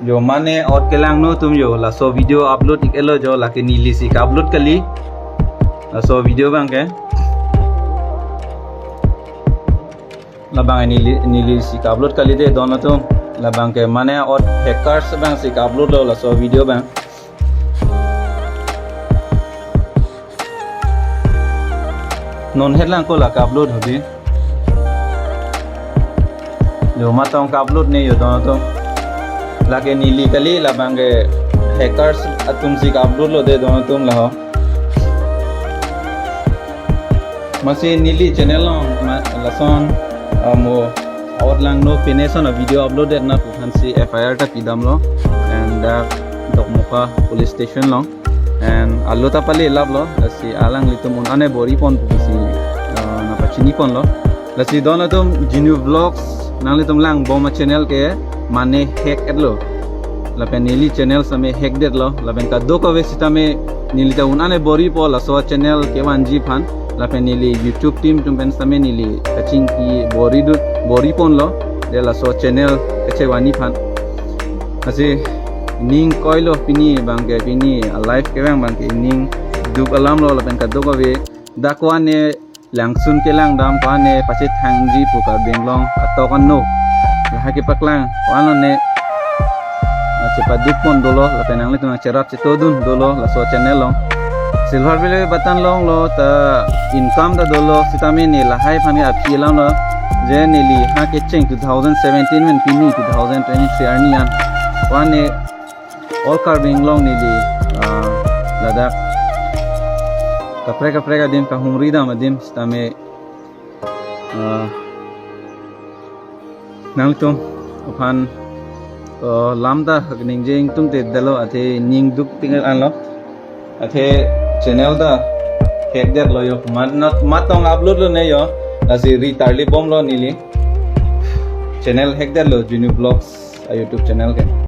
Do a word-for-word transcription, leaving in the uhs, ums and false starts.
Yo mane ot kelangno atum yo, laso video upload ik-etlo jo, lake neli si ka-upload kali. Laso video abangke. Labang neli, neli si ka-upload kali de don atum. Labangke mane ot hackers abang si ka-upload lo laso video abang. Non het lang ko la ka-upload hodi. Yo matong ka-upload ne yo don atum. Lake neli kali, labangke hackers atum si ka-upload lo de don atum laho. Masi neli channel along ma-, lason, ah, mo ot langno pine son a-video upload det na pu aphan si F I R ta pidamlo. And dak Dokmoka police station along. And alo ta pale laplo, lasi alanglitum un-an bor-i pon pusi, ah, nangpachini ponlo. Lasi don atum Genu Vlogs, nanglitum langbom a-channel ke mane hack-etlo. Lapen neli channel sitame hack detlo. Lapen kadokave sitame neli ta un-an bor-i po laso channel kevanji aphan. Lapen neli YouTube team atum pen sitame neli kachingki bor-i dun, bor-i ponlo. De laso channel kachevani aphan. Lasi ning koilo pini abangke, pini a-live kevang abangke ning duk alamlo lapen kadokave. Dak ko-an ne langsun kelang dam, ko-an ne pachethangji pu Karbi Anglong atok ano. Lahai kepaklang ko-an lo ne. Lasi paduk pon dolo, lapen nanglitum nangcherap chetodun dolo laso channel along. Silver play button longlo ta income ta dolo, sitame ne lahai aphan ke aphi alamlo. Je neli ha kecheng two thousand seventeen pen pini two thousand twenty-three arni an. Ko-an ne all Karbi Anglong neli, ah, ladak kaprek kaprek adim, kahumri dam adim sitame, ah, nangtum aphan, ah, lam ta ningje ingtungte detlo, athe ning duk ting anlo. Athe channel ta hack detlo yo. Mat not, matong upload lo ne yo. Lasi ri tarli bomlo neli. Channel hack detlo Genu Vlogs a-YouTube channel ke.